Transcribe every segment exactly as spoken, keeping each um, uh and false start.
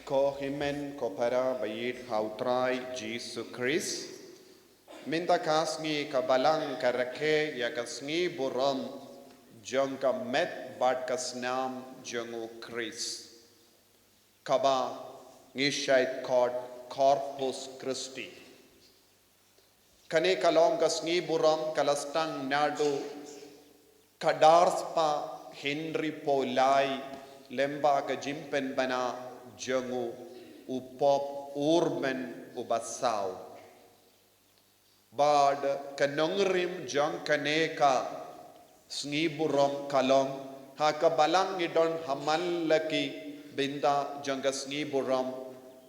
Ko hynmen ko para ba ïeit ha u Trai Jisu Khrist. Mynta ka sngi ka Balang ka rakhe ïa ka sngi burom jong ka met bad ka snam jong u Khrist, kaba ngi shait khot Corpus Christi. Kane ka long ka sngi burom ka la sdang naduh ka dar spah hynriewphew lai lyngba ka jingpynbna jong u Pope Urban uba saw. Bad ka nongrim jong kane ka sngi burom ka long, ha ka Balang ngi don ha man la ki bynta jong ka sngi burom,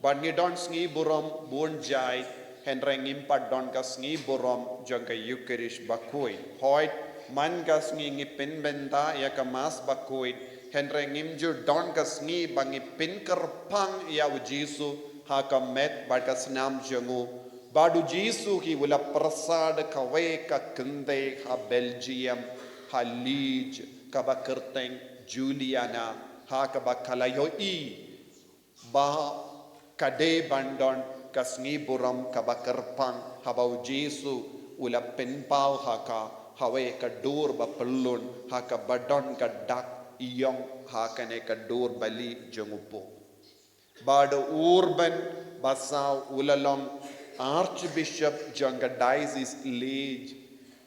bad ngi don sngi burom bun jait, hynrei ngim pat don ka sngi burom jong ka Eucharist bakhuid. Hooid, man ka sngi ngi pynbynta ïa ka Mass bakhuid, hynrei ngim ju don ka sngi ba ngi pynkyrpang ïa u Jisu ha ka met bad ka snam jong u. Bad u Jisu hi u la pyrsad kawei ka kynthei ha Belgium, ha Leeds, kaba kyrteng Juliana, ha kaba ka la ïohi ba ka dei ban don ka sngi burom kaba kyrpang, haba u Jisu u la pynpaw ha ka, ha kawei ka dur ba pyllun, ha kaba don ka dak ïong ha kane ka dur bali jong u Pope. Bad u Urban ba saw u la long Archbishop jong ka Diocese Leeds,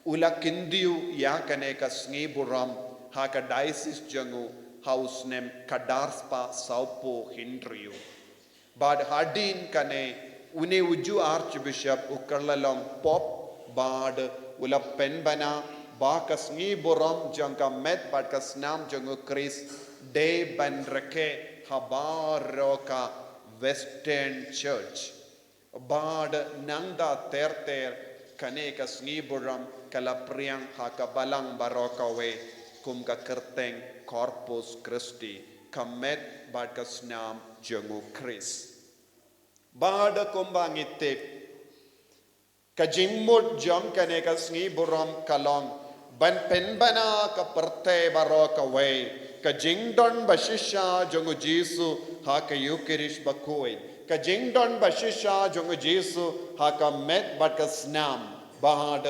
u la kyndiah ïa kane ka sngi burom ha ka diocese jong u ha u snem ka dar spah sawphew hynriew. Bad hadien kane, une u ju Archbishop u kylla long Pope, bad u la pynbna ba ka sngi burom jong ka met bad ka snam jong u Khrist dei ban rakhe ha baroh ka Western Church. Bad nangta ter ter kane ka sngi burom ka la pdiang ha ka Balang baroh kawei kum ka kyrteng Corpus Christi, ka met bad ka snam jong u Khrist. Bad kumba ngi tip, ka jingmut jong kane ka sngi burom ka long ban pynbna ka pyrthei baroh kawei ka jingdon ba shisha jong u Jisu ha ka Eucharist bakhuid, ka jingdon ba shisha jong u Jisu ha ka met bad ka snam. Bad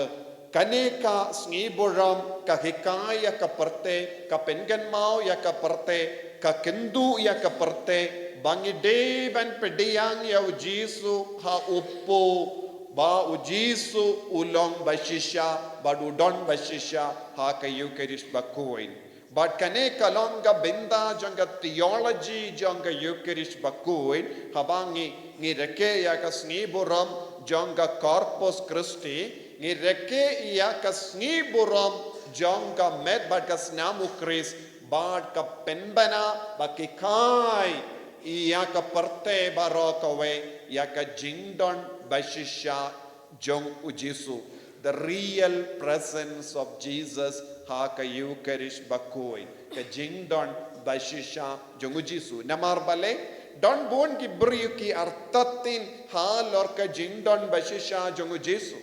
kane ka sngi burom ka hikai ïa ka pyrthei, ka pynkynmaw ïa ka pyrthei, ka kynduh ïa ka pyrthei ba ngi dei ban pdiang ïa u Jisu ha u Pope, ba u Jisu u long ba shisha bad u don ba shisha ha ka Eucharist bakhuid. Bad kane ka long ka bynta jong ka theology jong ka Eucharist bakhuid, haba ngi, ngi rakhe ïa ka sngi burom jong ka Corpus Christi, ngi rakhe ïa ka sngi burom jong ka met bad ka snam u Khrist, bad ka pynbna ba ki hikai ïa ka pyrthei baroh kawei ïa ka jingdon ba shisha jong u Jisu. The real presence of Jesus ha ka Eucharist bakhuid, ka jingdon ba shisha jong u Jisu. Namar balei? Don bun ki briew ki artatien halor ka jingdon ba shisha jong u Jisu.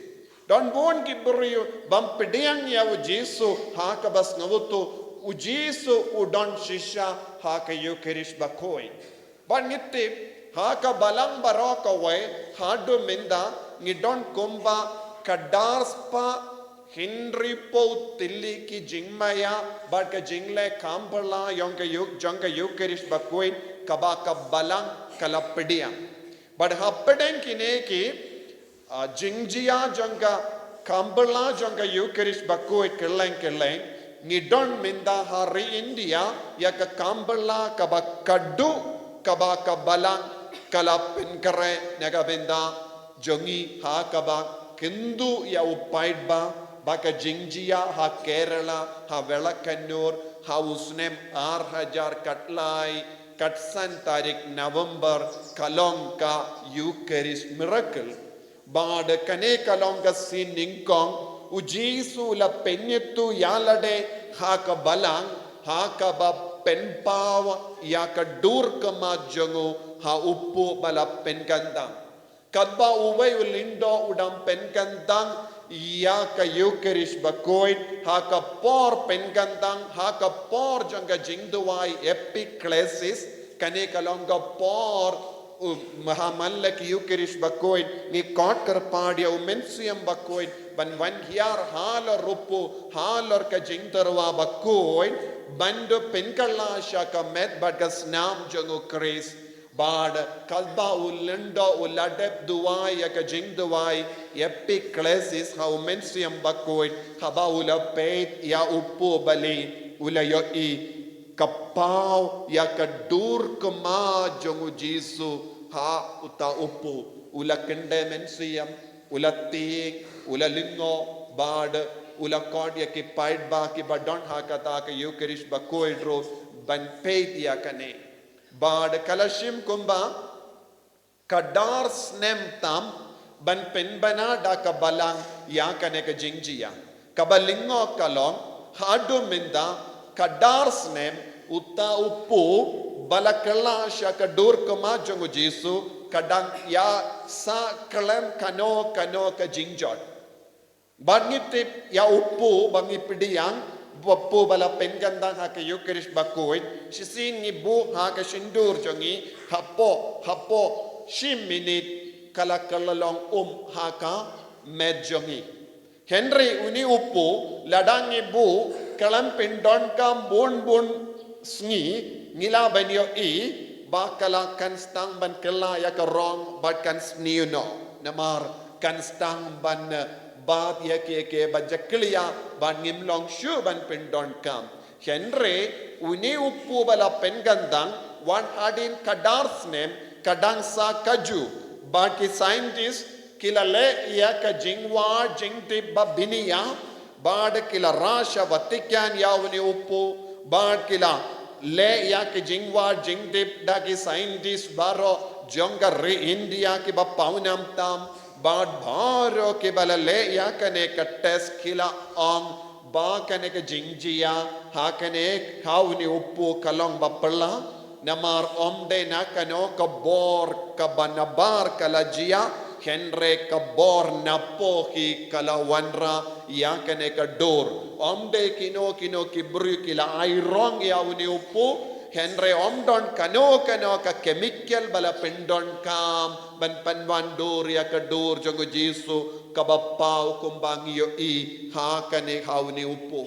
Don bun ki briew bym pdiang ïa u Jisu ha kaba sngewthuh u Jisu u don shisha ha ka Eucharist bakhuid. Bad ngi tip, ha ka Balang baroh kawei haduh mynta ngi don kumba ka dar spah hynriewphew tylli ki jingmaïa bad ka jingleh kam pyrla jong ka Euch-, jong ka Eucharist bakhuid kaba ka Balang ka la pdiang. Bad hapdeng kine ki, ah, jingjia jong ka kam pyrla jong ka Eucharist bakhuid kylleng kylleng, ngi don mynta ha ri India ïa ka kam pyrla kaba khatduh kaba ka Balang ka la pynkhreh na ka bynta jong ngi, ha kaba kynduh ïa u paidbah, ba ka jingjia ha Kerala, ha Vellakannur, ha u snem ar hajar khatlai, khatsan tarik November, ka long ka Eucharist miracle. Bad kane ka long ka sien nyngkong u Jisu u la pynithuh ïa lade ha ka Balang, ha kaba pynpaw ïa ka dur khmat jong u ha u Pope ba la pynkyntang. Katba uwei u lyngdoh u dang pynkyntang ïa ka Eucharist bakhuid, ha ka por pynkyntang, ha ka por jong ka jingduwai epiklesis, kane ka long ka por U mahaman la ki Eucharist bakhuid, ngi khot kyrpad ïa u Mynsiem Bakhuid ban wan hiar halor u Pu, halor ka jingtyrwa bakhuid, ban da pynkylla sha ka met bad ka snam jong u Khrist. Bad katba u lyngdoh u la dep duwai ïa ka jingduwai, epiklesis ha u Mynsiem Bakhuid, haba u la peit ïa u Pu bali, u la ïohi ka paw ïa ka dur kma jong u Jisu ha uta u Pu. U la kyndit mynsiem, u la tieng, u la lyngngoh, bad u la khot ïa ki paidbah kiba don ha kata ka Eucharist bakhuid ruh ban peit ïa kane. Bad ka la shim kumba ka dar snem tam ban pynbna da ka Balang ïa kane ka jingjia. Kaba lyngngoh ka long, haduh mynta ka dar snem uta u Pu ba la kylla sha ka dur kma jong u Jisu ka dang ïa sah khlem kano kano ka jingjot. Bad ngi tip ïa u Pu ba ngi pdiang, u Pu ba la pynkyntang ha ka Eucharist bakhuid, shisien ngi buh ha ka shyntur jong ngi, hapoh, hapoh shi minit ka la kylla long um ha ka met jong ngi. Hynrei une u Pu, lada ngi buh khlem pyndonkam bun bun sngi, ngi lah ban ïohi ba ka la kynstang ban kylla ïa ka rong bad kan sniew noh. Namar kynstang ban, eh, bat ïa kiei kiei ba jakhlia bad ngim long shuh ban pyndonkam. Hynrei une u Pu ba la pynkyntang, wat hadien ka dar snem ka dang sah kajuh. Bad ki scientist ki la leh ïa ka jingwad jingtip ba bniah, bad ki la rah sha Vatican ïa une u Pu, bad ki la leh ïa ka jingwad jingtip da ki scientist baroh jong ka ri India kiba pawnam tam, bad baroh kiba la leh ïa kane ka test ki la ong ba kane ka jingjia ha kane, ha une u Pu ka long ba phylla. Namar ym dei na kano ka bor kaba nabar ka la jia, hynrei ka bor napoh hi ka la wanrah ïa kane ka dur. Ym dei kino kino ki briew ki la ai rong ïa une u Pu, hynrei ym don kano kano ka chemical ba la pyndonkam ban pynwandur ïa ka dur jong u Jisu kaba paw kumba ngi ïohi ha kane, ha une u Pu.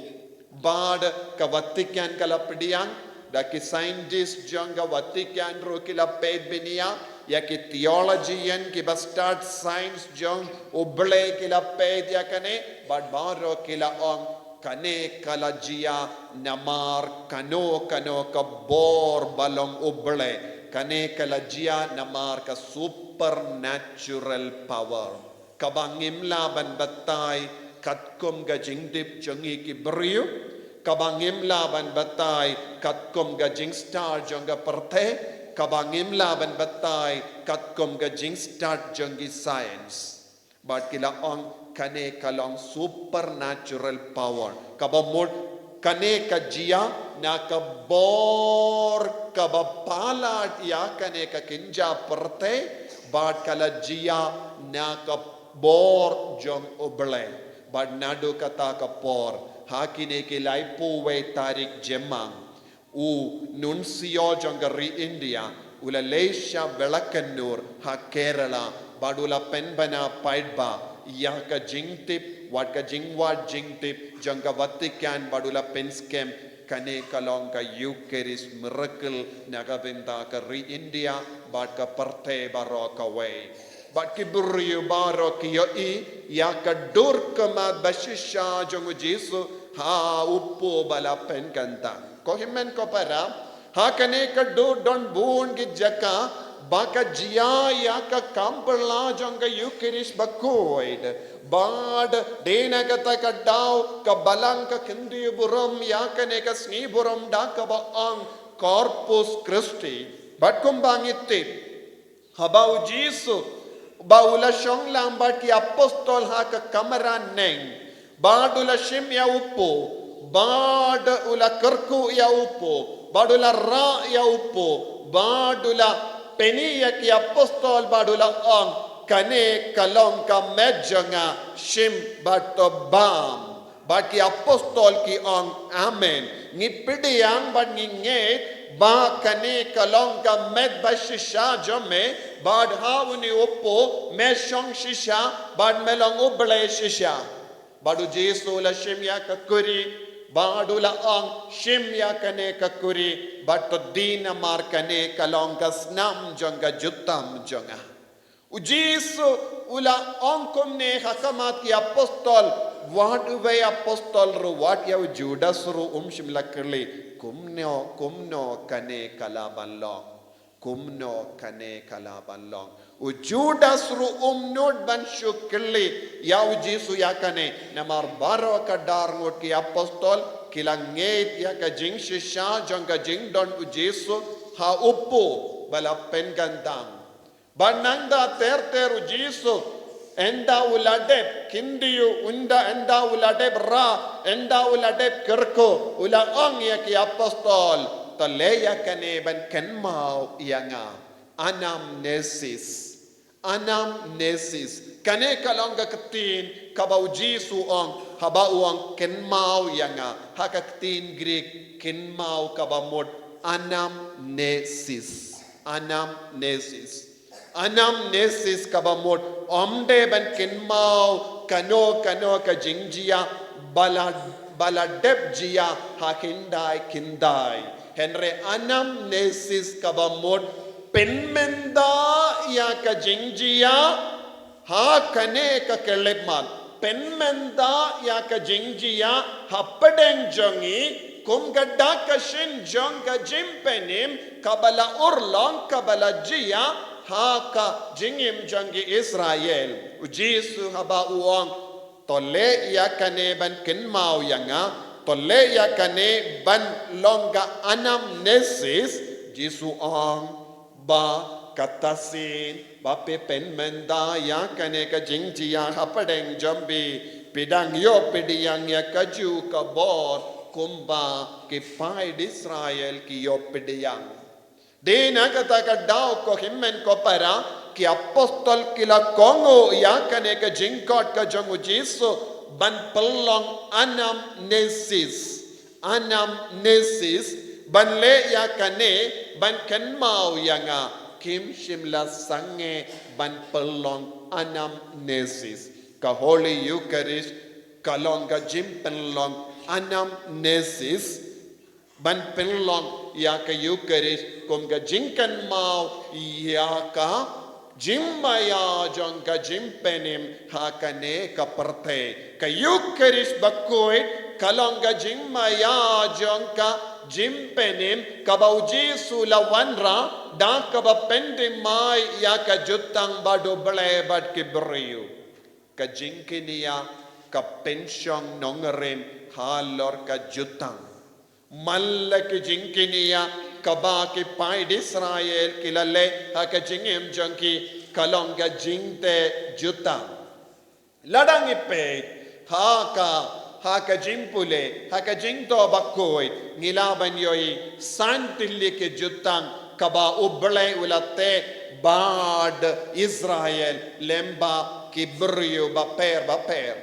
Bad ka Vatican ka la pdiang, da ki scientist jong ka Vatican ruh ki la peit bniah, ïa ki theologian kiba stad science jong U Blei ki la peit ïa kane, bad baroh ki la ong kane ka la jia namar kano kano ka bor ba long U Blei, kane ka la jia namar ka supernatural power. Kaba ngim lah ban batai katkum ka jingtip jong ngi ki briew, kaba ngim lah ban batai katkum ka jingstad jong ka pyrthei, kaba ngim lah ban batai katkum ka jingstad jong ki science. Bad ki la ong kane ka long supernatural power. Kaba mut kane ka jia na ka bor kaba palat ïa kane ka kynja pyrthei, bad ka la jia na ka bor jong U Blei. Bad naduh kata ka por, ha kine ki laiphew wei tarik Jymmang, u nuncio jong ka ri India u la leit sha Velakanur ha Kerala, bad u la pynbna paidbah ïa ka jingtip, wat ka jingwad jingtip jong ka Vatican, bad u la pynskhem kane ka long ka Eucharist miracle na ka bynta ka ri India bad ka pyrthei baroh kawei. Bad ki briew baroh ki ïohi ïa ka dur khmat ba shisha jong u Jisu ha u Pu ba la pynkyntang. Ko hynmen ko para, ha kane ka dur don bun ki jaka ba ka jia ïa ka kam phylla jong ka Eucharist bakhuid. Bad dei na kata ka daw ka Balang ka kyntiew burom ïa kane ka sngi burom da kaba ong Corpus Christi. Bad kumba ngi tip, haba u Jisu ba u la shong lang bad ki apostol ha ka kamra neng, bad u la shim ïa u Pu, bad u la kyrkhu ïa u Pu, bad u la rah ïa u Pu, bad u la pyni ïa ki apostol, bad u la ong, kane ka long ka met jong nga, shim bad to bam. Bad ki apostol ki ong, amen. Ngi pdiang bad ngi ngeit ba kane ka long ka met ba shisha jong me, bad ha une u kpu me shong shisha, bad me long u Blei shisha. Bad u Jisu u la shim ïa ka kuri, bad u la ong, shim ïa kane ka kuri, bad to die namar kane ka long ka snam jong ka jutang jong nga. U Jisu u la ong kumne ha khmat ki apostol, wat uwei apostol ruh, wat ïa u Judas ruh um shym la kylli, kumno, kumno kane ka lah ban long. Kumno kane ka lah ban long. U Judas ruh um nud ban shu kylli ïa u Jisu ïa kane, namar baroh kata arngut ki apostol ki la ngeit ïa ka jingshisha jong ka jingdon u Jisu ha u kpu ba la pynkyndang. Bad nangta ter ter u Jisu, ynda u la dep kyndit, ynda, ynda u la dep rah, ynda u la dep kyrkhu, u la ong ïa ki apostol, to leh ïa kane ban kynmaw ïa nga. Anamnesis. Anamnesis. Kane ka long ka ktien kaba u Jisu u ong, haba u ong kynmaw ïa nga. Ha ka ktien Greek, kynmaw kaba mut anamnesis. Anamnesis. Anamnesis kaba mut ym dei ban kynmaw kano kano ka jingjia ba la, ba la dep jia ha khyndai khyndai. Hynrei anamnesis kaba mut pynmynta ïa ka jingjia ha kane ka khyllipmat. Pynmynta ïa ka jingjia hapdeng jong ngi, kum ka dak ka shin jong ka jingpynim kaba la urlong kaba la jia ha ka jingim jong ki Israel. U Jisu haba u ong, to leh ïa kane ban kynmaw ïa nga, to leh ïa kane ban long ka anamnesis, Jisu u ong, ba kata sien ba phi pynmynta ïa kane ka jingjia hapdeng jong phi, phi dang ïoh pdiang ïa kajuh ka bor kumba ki paid Israel ki ïoh pdiang. Dei na kata ka daw ko hynmen ko para, ki apostol ki la kohnguh ïa kane ka jingkhot ka jong u Jisu ban pynlong anamnesis. Anamnesis, ban leh ïa kane, ban kynmaw ïa nga, kim shym la sangeh ban pynlong anamnesis. Ka Holy Eucharist ka long ka jingpynlong anamnesis, ban pynlong ïa ka Eucharist kum ka jingkynmaw ïa ka jingmaïa jong ka jingpynim ha kane ka pyrthei. Ka Eucharist bakhuid ka long ka jingmaïa jong ka jingpynim kaba u Jisu u la wanrah da kaba pynthymmai ïa ka jutang bad u Blei bad ki briew. Ka jingkñia ka pynshong nongrim halor ka jutang. Man la ki jingkñia kaba ki paid Israel ki la leh ha ka jingim jong ki ka long ka jingteh jutang. Lada ngi peit ha ka, ha ka jingpule, ha ka jingthoh bakhuid, ngi lah ban ïohi san tylli ki jutang kaba u Blei u la teh bad Israel lem bad ki briew bapher bapher.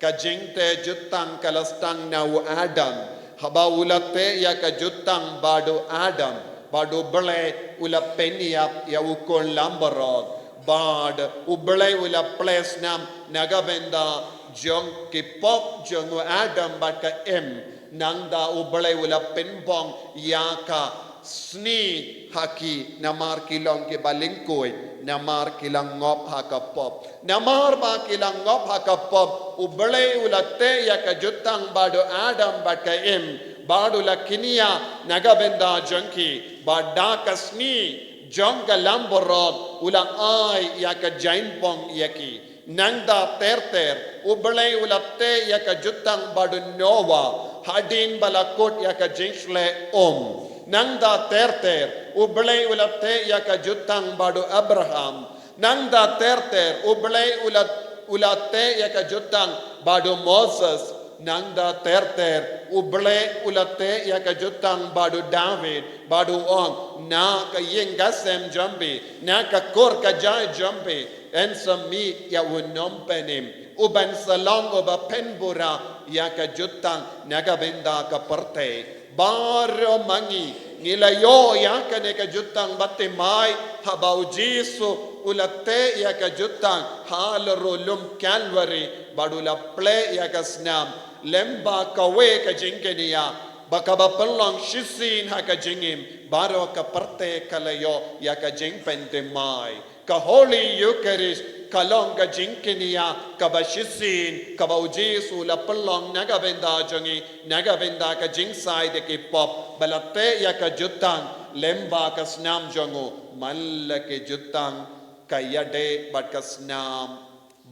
Ka jingteh jutang ka la sdang na u Adam. Haba u la teh ïa ka jutang bad u Adam, bad u Blei u la pynïap ïa u khun lambaroh. Bad u Blei u la plie snam na ka bynta jong ki pop jong u Adam bad ka Im. Nangta u Blei u la pynbong ïa ka sni ha ki namar ki long kiba lyngkhuid, namar ki la ngop ha ka pop. Namar ba ki la ngop ha ka pop, u Blei u la teh ïa ka jutang bad u Adam bad ka Im, bad u la kñia na ka bynta jong ki, bad da ka sni jong ka lambaroh u la ai ïa ka jaiñbong ïa ki. Nangta ter ter, u Blei u la teh ïa ka jutang bad u Noah, hadien ba la kut ïa ka jingshlei um. Nangta ter ter, u Blei u la teh ïa ka jutang bad u Abraham. Nangta ter ter, u Blei u la, u la teh ïa ka jutang bad u Moses. Nangta ter ter, u Blei u la teh ïa ka jutang bad u David, bad u ong, na ka ïing ka sem jong phi, na ka kur ka jait jong phi, yn sa mih ïa u nongpynim, u ban sa long uba pynbura ïa ka jutang na ka bynta ka pyrthei. Baroh ma ngi, Ngi la ïoh ïa kane ka jutang bathymmai haba u Jisu u la teh ïa ka jutang ha la ru lum Kalbari bad u la plie ïa ka snam. Lem bad kawei ka jingkñia ba kaba pynlong shisien ha ka jingim baroh ka pyrthei ka la ïoh ïa ka jingpynthymmai. Ka Holy Eucharist ka long ka jingkñia kaba shisien kaba u Jisu u la pynlong na ka bynta jong ngi, na ka bynta ka jingshai da ki pop, ba la teh ïa ka jutang lem bad ka snam jong u. Man la ki jutang ka ïadei bad ka snam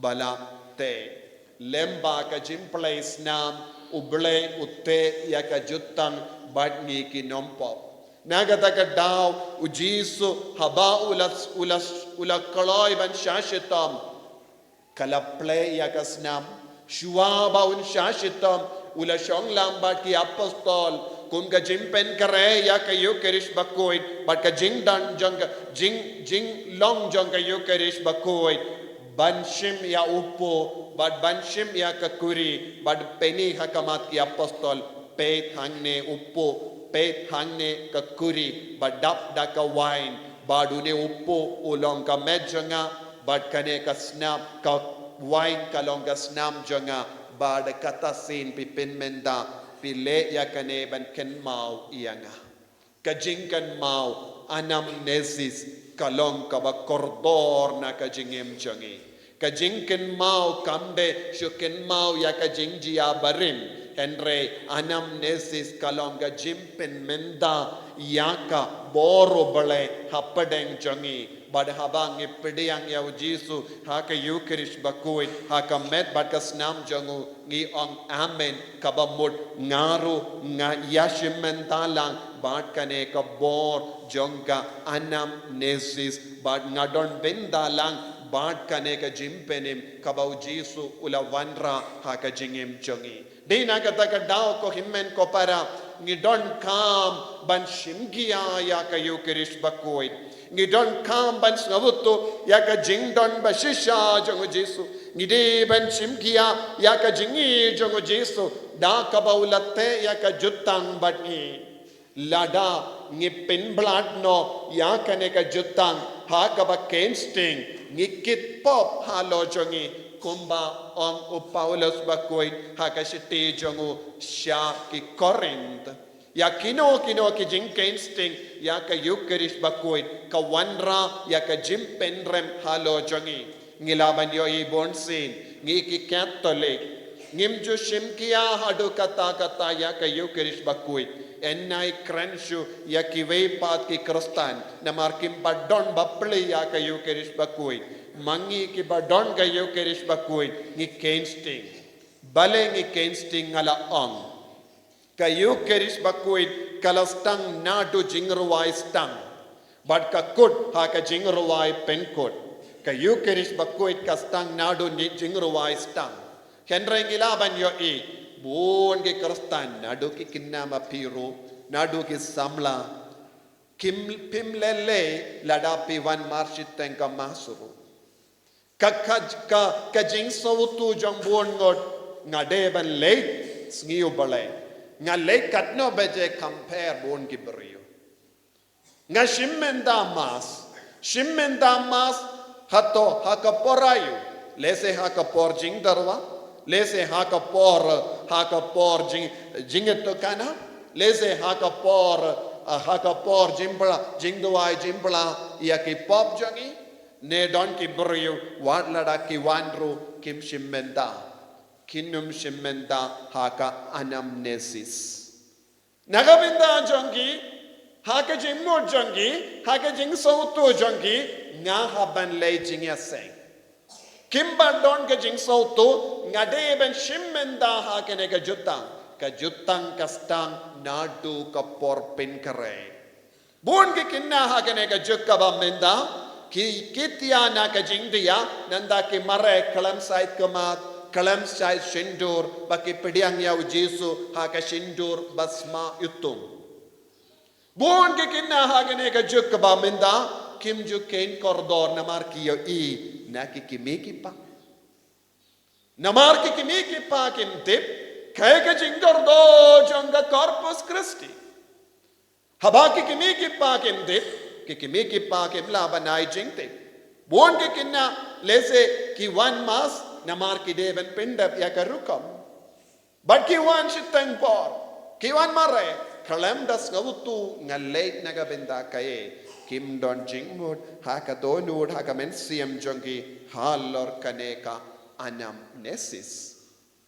ba la teh. Lem bad ka jingplie snam, u Blei u teh ïa ka jutang bad ngi ki nongpop. Na kata ka daw u Jisu haba u la, u la, u la kloi ban shah shitom, ka la plie ïa ka snam. Shuwa ba un shah shitom u la shong lang bad ki apostol kum ka jingpynkhreh ïa ka Eucharist bakhuid bad ka jingdon jong ka jing, jinglong jong ka Eucharist bakhuid. Ban shim ïa u puh bad ban shim ïa ka kuri bad pyni ha khmat ki apostol, peit hangne u puh, peit hangne ka kuri ba dap da ka wain. Bad une u puh u long ka met jong nga bad kane ka snam, ka wain ka long ka snam jong nga. Bad kata sien phi pynmynta, phi leh ïa kane ban kynmaw ïa nga. Ka jingkynmaw, anamnesis, ka long kaba kordor na ka jingim jong ngi. Ka jingkynmaw kam dei shu kynmaw ïa ka jingjia barim, hynrei anamnesis ka long ka jingpynmynta ïa ka bor u Blei hapdeng jong ngi. Bad haba ngi pdiang ïa u Jisu ha ka Eucharist bakhuid, ha ka met bad ka snam jong u, ngi ong amen, kaba mut nga ruh nga ïashim bynta lang bad kane ka bor jong ka anamnesis, bad nga don bynta lang bad kane ka jingpynim kaba u Jisu u la wanrah ha ka jingim jong ngi. Dei na kata ka daw ko hynmen ko para, ngi donkam ban shim khia ïa ka Eucharist bakhuid. Ngi donkam ban sngewthuh ïa ka jingdon ba shisha jong u Jisu. Ngi dei ban shim khia ïa ka jingïeit jong u Jisu da kaba u la teh ïa ka jutang bad ngi. Lada ngi pynblad noh ïa kane ka jutang ha kaba kheiñ sting, ngi kit pop halor jong ngi, kumba ong u Paulus bakhuid ha ka shithi jong u sha ki Korinth. Ïa kino kino ki jingkheiñ sting ïa ka Eucharist bakhuid ka wanrah ïa ka jingpynrem halor jong ngi. Ngi lah ban ïohi bunsien, ngi ki Katholik ngim ju shim khia haduh katta katta ïa ka Eucharist bakhuid. Yn nang kren shuh ïa kiwei pat ki Khristan namar kim pat don ba plie ïa ka Eucharist bakhuid. Ma ngi kiba don ka Eucharist bakhuid ngi kheiñ sting. Balei ngi kheiñ sting? Nga la ong, ka Eucharist bakhuid ka la sdang naduh jingrwai sdang bad ka kut ha ka jingrwai pynkut. Ka Eucharist bakhuid ka sdang naduh jingrwai sdang. Hynrei ngi lah ban ïohi bun ki Khristan, naduh ki khynnah maphi ruh, naduh ki samla, kim, phim leh lei lada phi wan marshiteng ka Mass ruh. Ka, ka, ka, ka jingsngewthuh jong bun ngut, nga dei ban leit sngi U Blei, nga leit katno baje kham pher bun ki briew. Nga shim bynta Mass, shim bynta Mass hato ha ka por aïu? Lehse ha ka por jingdyrwa, lehse ha ka por, ha ka por jing, jingïathuhkhana, lehse ha ka por, ha ka por jingpla, jingduwai jingpla ïa ki pop jong ngi. Ne don ki briew wat lada ki wan ruh kim shim bynta, kin ym shim bynta ha ka anamnesis. Na ka bynta jong ki, ha ka jingmut jong ki, ha ka jingsngewthuh jong ki, nga hap ban leit jingïaseng. Kim pat don ka jingsngewthuh, nga dei ban shim bynta ha kane ka jutang. Ka jutang ka sdang naduh ka por pynkhreh. Bun ki khynnah ha kane ka juk kaba mynta ki, ki thiah na ka jingthiah, nangta ki mareh khlem shait khmat, khlem shait sindur, ba ki pdiang ïa U Jisu ha ka sindur ba sma iwtung. Bun ki khynnah ha kane ka juk kaba mynta kim ju kheiñ kordor namar ki ïohi na ki kmie ki kpa. Namar ki kmie ki kpa kim tip kaei ka jingkordor jong ka Corpus Christi. Haba ki kmie ki kpa kim tip, ki kmie ki kpa kim lah ban ai jingtip. Bun ki khynnah lehse ki wan mass namar ki dei ban pyndep ïa ka rukom. Bad ki wan shiteng por, ki wan mareh, khlem da sngewthuh nga leit na ka bynta kaei. Kim don jingmut ha ka dohnud, ha ka mynsiem jong ki halor kane ka anamnesis.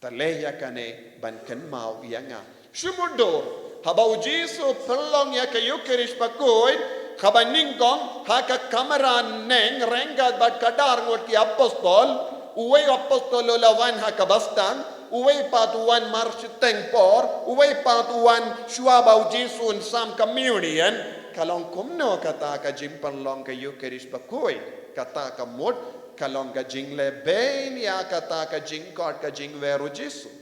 Te leh ïa kane ban kynmaw ïa nga. Shu mutdur, haba u Jisu pynlong ïa ka Ïukharist bakhuid, kaba nyngkong ha ka kamra neng ryngkat bad ka dar ngut ki apostol, uwei u apostol u la wan ha kaba stang, uwei pat u wan mar shiteng por, uwei pat u wan shuwa ba u Jisu un sam communion. Ka long kumno kata ka jingpynlong ka Ïukharist bakhuid? Kata ka mut ka long ka jingleh beiñ ïa kata ka jingkhot ka jingwer u Jisu.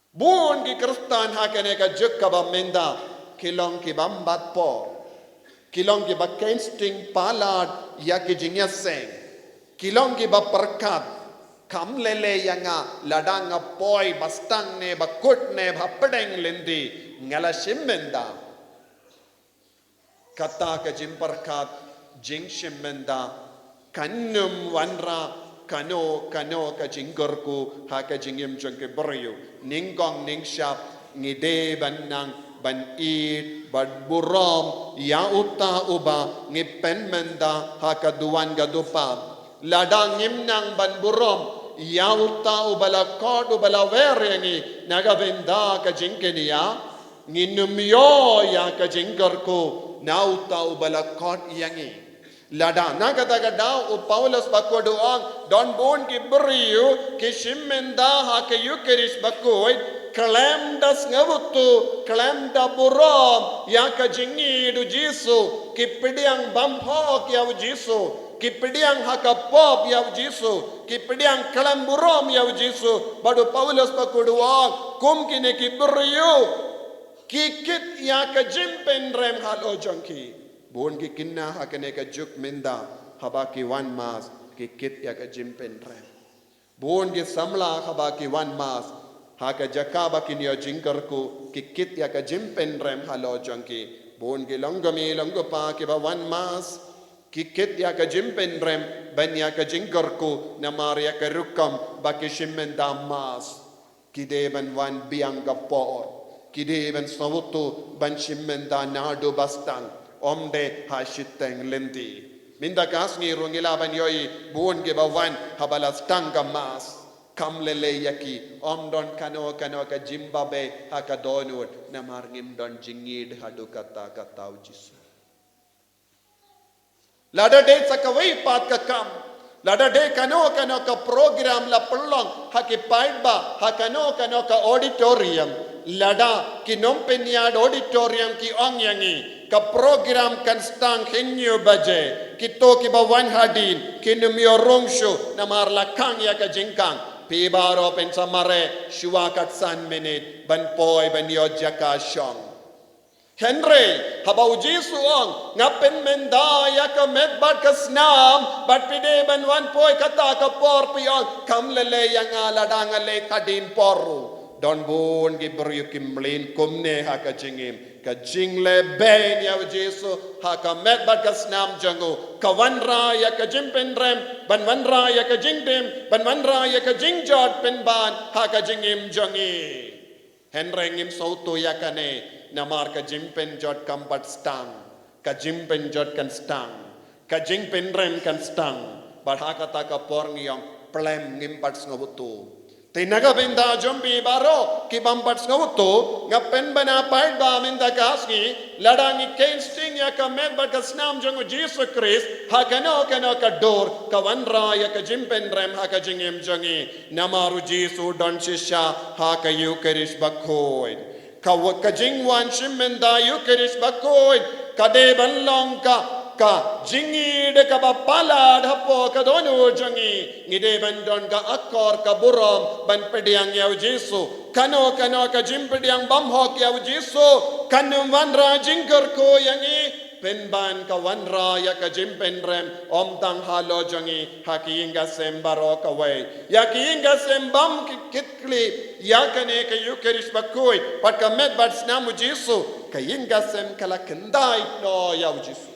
Bun ki Khristan ha kane ka juk kaba mynta ki long kiba mbat por, ki long kiba keiñ sting palat ïa ki jingïaseng, ki long kiba pyrkhat, kam lei lei ïa nga lada nga poi ba stang ne ba kut ne ba pdeng lynti, nga la shim bynta. Kata ka jingpyrkhat, jingshim bynta kan ym wanrah kano kano ka jingkyrkhu ha ka jingim jong ki briew. Nyngkong nyngshap ngi dei ban nang ban ïeit bad burom ïa uta uba ngi pynbynta ha ka duwan ka dupa. Lada ngim nang ban burom ïa uta uba la khot uba la wer ïa ngi na ka bynta ka jingkñia, ngin ym ïoh ïa ka jingkyrkhu na uta uba la khot ïa ngi. Lada na kata ka daw u Paulus bakhuid u ong, don bun ki briew ki shim bynta ha ka Ïukharist bakhuid khlem da sngewthuh, khlem da burom ïa ka jingïeit u Jisu, ki pdiang bymhok ïa u Jisu, ki pdiang ha ka pop ïa u Jisu, ki pdiang khlem burom ïa u Jisu. Bad u Paulus bakhuid u ong, kum kine ki briew ki kit ïa ka jingpynrem halor jong ki. Bun ki khynnah ha kane ka juk mynta haba ki wan mass ki kit ïa ka jingpynrem. Bun ki samla haba ki wan mass ha ka jaka ba kin ïoh jingkyrkhu ki kit ïa ka jingpynrem halor jong ki. Bun ki longkmie longkpa kiba wan mass ki kit ïa ka jingpynrem ban ïa ka jingkyrkhu namar ïa ka rukom ba ki shim bynta mass. Ki dei ban wan biang ka por. Ki dei ban sngewthuh ban shim bynta naduh ba stang, ym dei ha shiteng lynti. Mynta ka sngi ruh ngi lah ban ïohi bun kiba wan haba la stang ka mass, kam lei lei ïa ki, ym don kano kano ka jingbabe ha ka dohnud namar ngim don jingïeit haduh katta katta u Jisu. Lada dei sa kawei pat ka kam, lada dei kano kano ka program la pynlong ha ki paidbah, ha kano kano ka auditorium, lada ki nongpynïaid auditorium ki ong ïa ngi ka program kan stang hynñiew baje, kito kiba wan hadien kin ym ïoh rung shuh namar la khang ïa ka jingkhang. Phi baroh phin sa mareh shuwa kat san minit ban poi ban ïoh jaka shong. Hynrei haba u Jisu u ong, nga pynmynta ïa ka met bad ka snam, bad phi dei ban wan poi kata ka por, phi ong, kam lei lei ïa nga lada nga leit hadien por ruh. Don bun ki briew ki mlien kumne ha ka jingim. Ka jingleh beiñ ïa u Jisu ha ka met bad ka snam jong u ka wanrah ïa ka jingpynrem, ban wanrah ïa ka jingdem, ban wanrah ïa ka jingjot pynban ha ka jingim jong ngi. Hynrei ngim sngewthuh ïa kane namar ka jingpynjot kam pat stang, ka jingpynjot kan stang, ka jingpynrem kan stang. Bad ha kata ka por ngi ong plem, ngim pat sngewthuh. Te na ka bynta jong phi baroh ki bym pat sngewthuh, nga pynbna paidbah mynta ka sngi, lada ngi keiñ sting ïa ka met bad ka snam jong u Jisu Khrist ha kano kano ka dur, ka wanrah ïa ka jingpynrem ha ka jingim jong ngi. Namar u Jisu u don shisha ha ka Ïukharist bakhuid. Ka wa-, ka jingwan shim bynta Ïukharist bakhuid ka dei ban long ka, ka jingïeit kaba palat hapoh ka dohnud jong ngi. Ngi dei ban don ka akor ka burom ban pdiang ïa u Jisu. Kano kano ka jingpdiang bymhok ïa u Jisu kan ym wanrah jingkyrkhu ïa ngi. Pynban ka wanrah ïa ka jingpynrem, ym tang halor jong ngi, ha ki ïing ki sem baroh kawei. Ïa ki ïing ki sem bym ki kit khlieh ïa kane ka Ïukharist bakhuid, bad ka met bad snam u Jisu, ka ïing ki sem ka la kyntait noh ïa u Jisu.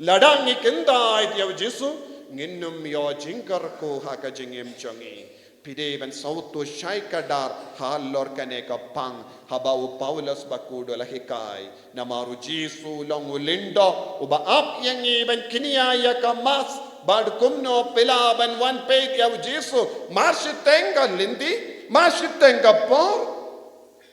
Lada ngi kyntait ïa u Jisu, ngin ym ïoh jingkyrkhu ha ka jingim jong ngi. Phi dei ban sngewthuh shai kdar halor kane ka pang, haba u Paulus bakhuid u la hikai. Namar u Jisu u long u lyngdoh, uba ap ïa ngi ban kñia ïa ka Mass, bad kumno phi lah ban wan peit ïa u Jisu, mar shiteng ka lynti, mar shiteng ka por.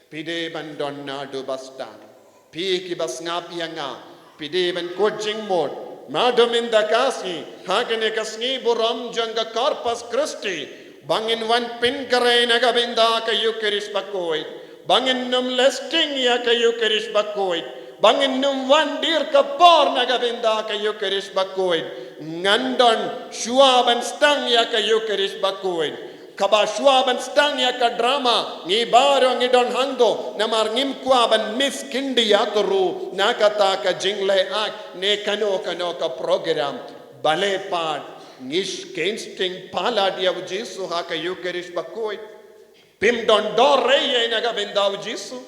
Phi dei ban don naduh ba sdang. Phi kiba sngap ïa nga, phi dei ban kut jingmut. Naduh mynta ka sngi, ha kane ka sngi burom jong ka Corpus Christi, ba ngin wan pynkhreh na ka bynta ka Ïukharist bakhuid. Ba ngin ym leh sting ïa ka Ïukharist bakhuid. Ba ngin ym wan dier ka por na ka bynta ka Ïukharist bakhuid. Ngan don shuwa ban sdang ïa ka Ïukharist bakhuid. Kaba shuwa ban sdang ïa ka drama, ngi baroh ngi don hangto, namar ngim kwah ban miss kyndiat ruh na kata ka jingleh act ne kano kano ka program. Balei pat ngi sh-, kheiñ sting palat ïa u Jisu ha ka Ïukharist bakhuid. Phim don dor ei ei na ka bynta u Jisu.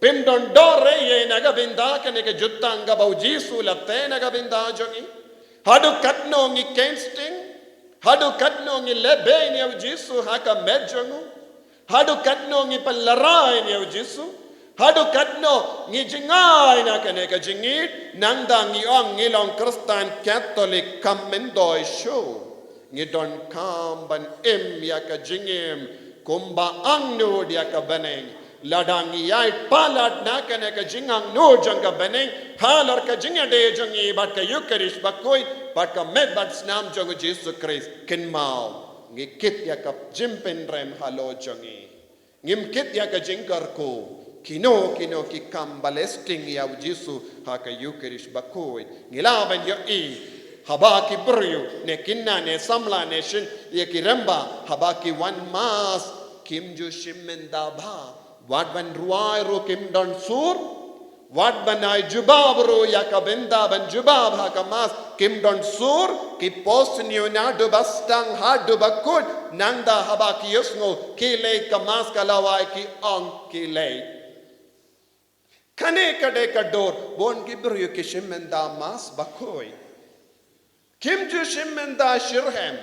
Phim don dor ei ei na ka bynta kane ka jutang kaba u Jisu u la teh na ka bynta jong ngi. Haduh katno ngi kheiñ sting? Haduh katno ngi leh beiñ ïa u Jisu ha ka met jong u? Haduh katno ngi pynlehrain ïa u Jisu? Haduh katno ngi jngai na kane ka jingïeit, nangta ngi ong ngi long Khristan Katholik, kam myntoi shuh. Ngi donkam ban im ïa ka jingim kumba angnud ïa ka bneng. Lada ngi ïaid palat na kane ka jingangnud jong ka bneng halor ka jingïadei jong ngi bad ka Ïukharist bakhuid, bad ka met bad snam jong u Jisu Khrist, kynmaw, ngi kit ïa ka jingpynrem halor jong ngi. Ngim kit ïa ka jingkyrkhu. Kino kino ki kam ba leh sting ïa u Jisu ha ka Ïukharist bakhuid. Ngi lah ban ïohi, haba ki briew, ne kynthei ne samla ne shin, ïa ki rangbah, haba ki wan Mass, kim ju shim bynta bha. Wat ban rwai ruh kim don sur. Wat ban ai jubab ruh ïa ka bynta ban jubab ha ka Mass, kim don sur. Ki post ñiew naduh ba sdang haduh ba kut, nangta haba ki ïohsngew ki leit ka Mass ka lawei, ki ong ki leit. Kane ka dei ka dur ba ki briew ki shim bynta Mass bakhuid. Kim ju shim bynta shitrhem.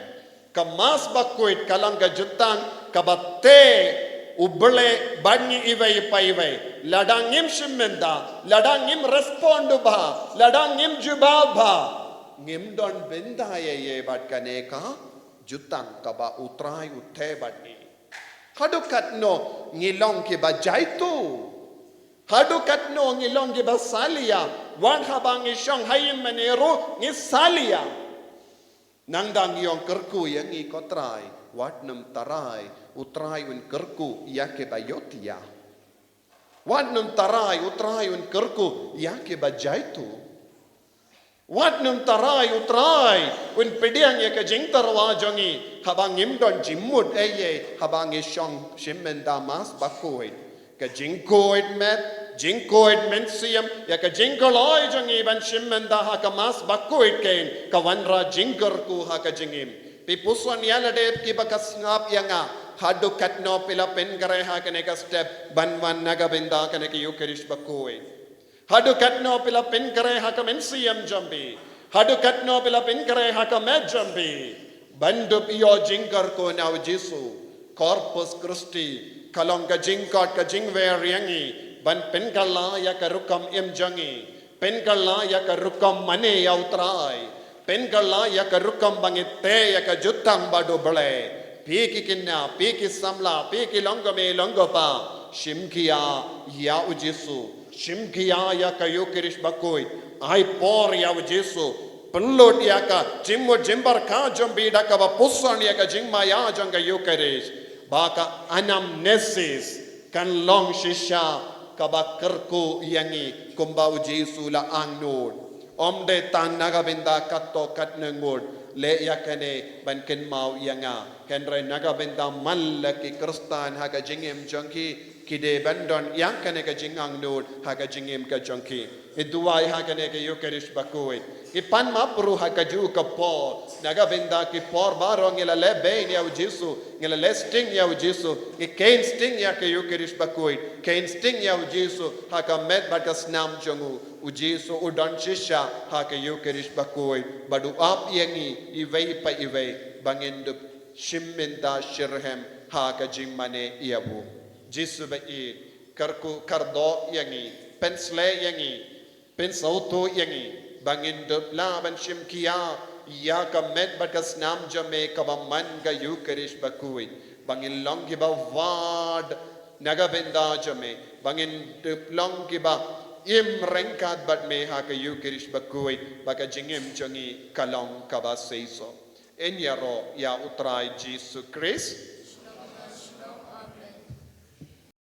Ka Mass bakhuid ka long ka jutang kaba teh U Blei bad ngi iwei pa iwei. Lada ngim shim bynta, lada ngim respond bha, lada ngim jubab bha, ngim don bynta ei ei bad kane ka jutang kaba U Trai u teh bad ngi. Haduh katno ngi long kiba jaituh? Haduh katno ngi long kiba salia? Wat haba ngi shong ha ïing mane ruh ngi salia. Nangta ngi ong kyrkhu ïa ngi ko Trai. Wat nym tharai, U Trai un kyrkhu ïa kiba ïohthiah. Wat nym tharai, U Trai un kyrkhu ïa kiba jaituh. Wat nym tharai, U Trai un pdiang ïa ka jingtyrwa jong ngi haba ngim don jingmut ei ei, haba ngi shong shim bynta Mass bakhuid. Ka jingkhuid met, jingkhuid mynsiem ïa ka jingkloi jong ngi ban shim bynta ha ka Mass bakhuid, kein ka wanrah jingkyrkhu ha ka jingim. Phi puson ïa lade kiba ka sngap ïa nga, haduh katno phi la pynkhreh ha kane ka step ban wan na ka bynta kane ka Ïukharist bakhuid? Haduh katno phi la pynkhreh ha ka mynsiem jong phi? Haduh katno phi la pynkhreh ha ka met jong phi? Ban dup ïoh jingkyrkhu na U Jisu. Corpus Christi ka long ka jingkhot ka jingwer ïa ngi ban pynkylla ïa ka rukom im jong ngi, pynkylla ïa ka rukom mane ïa U Trai, pynkylla ïa ka rukom ba ngi teh ïa ka jutang bad U Blei. Phi ki khynnah, phi ki samla, phi ki longkmie longkpa, shim khia ïa U Jisu, shim khia ïa ka Ïukharist bakhuid. Ai por ïa U Jisu, pynlut ïa ka jingmut jingpyrkhat jong phi da kaba puson ïa ka jingmaïa jong ka Ïukharist, ba ka anamnesis kan long shisha kaba kyrkhu ïa ngi kumba U Jisu u la angnud. Ym dei tang na ka bynta katto katne ngut leh ïa kane ban kynmaw ïa nga, hynrei na ka bynta man la ki Khristan ha ka jingim jong ki, Ki dei ban don ïa kane ka jingangnud ha ka jingim ka jong ki. Ngi duwai ha kane ka Ïukharist bakhuid. Ngi pan map ruh ha kajuh ka por. Na ka bynta ki por baroh ngi la leh beiñ ïa u Jisu, ngi la leh sting ïa u Jisu, ngi kheiñ sting ïa ka Ïukharist bakhuid, kheiñ sting ïa u Jisu ha ka met bad ka snam jong u. U Jisu u don shisha ha ka Ïukharist bakhuid bad u ap ïa ngi iwei pa iwei ba ngin dup shim bynta shitrhem ha ka jingmane ïa u. Jisu ba ïeit, kyrkhu kyrdoh ïa ngi, pynshlei ïa ngi, pynsngewthuh ïa ngi ba ngin dup lah ban shim khia ïa ka met bad ka snam jong me kaba man ka Ïukharist bakhuid, ba ngin long kiba wad na ka bynta jong me, ba ngin dup long kiba im ryngkat bad me ha ka Ïukharist bakhuid, ba ka jingim jong ngi ka long kaba seisoh. Yn ïaroh ïa u Trai Jisu Khrist.